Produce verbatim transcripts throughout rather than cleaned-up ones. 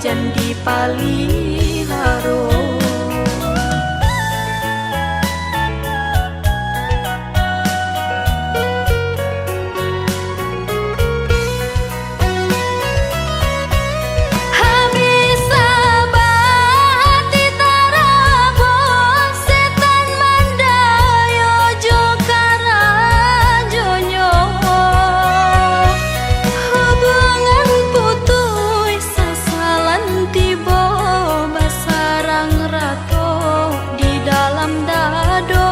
jan dipaliharo. Habih sabah ati tarabok, setan mandayo jo karajonyo. Hubungan putuih sasalan tibo, basarang ratok di dalam dado.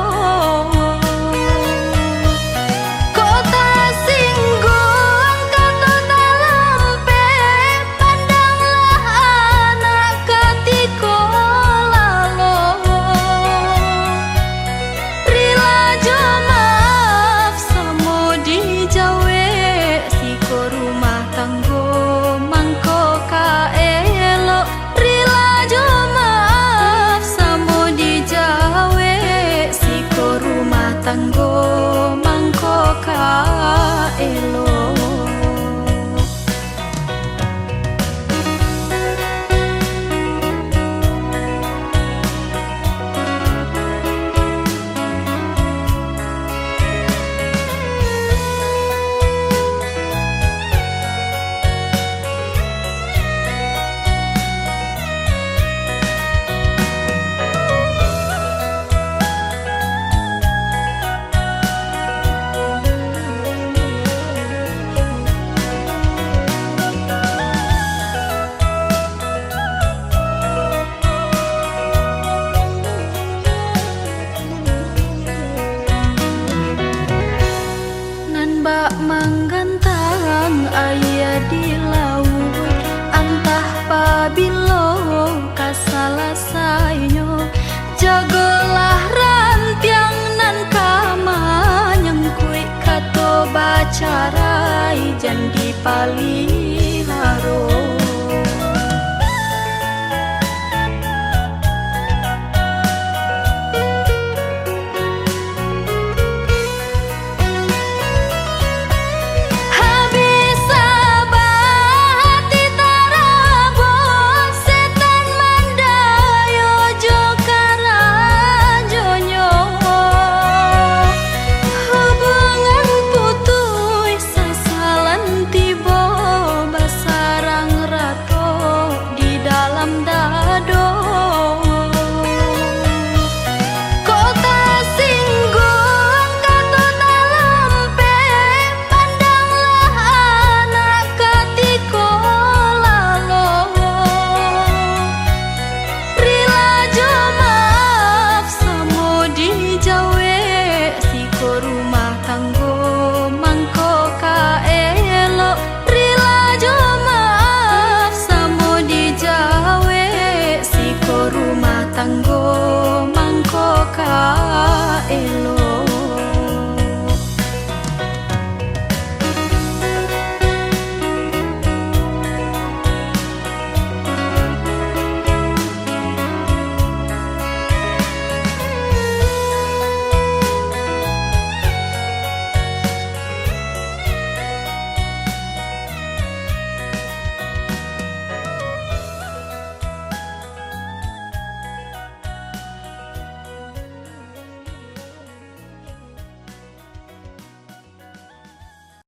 Kok tasingguang kato talampek, pandanglah anak katiko lalo. Rila jo maaf samo dijawek, siko rumah tanggo mangko ka elok. Rila jo maaf samo dijawek, siko rumah tanggo mangko ka elok. Nan bak manggantang aia di lauik, antah pabilo ka salasainyo. Jagolah rantiang nan ka manyangkuik, kato bacarai jan dipali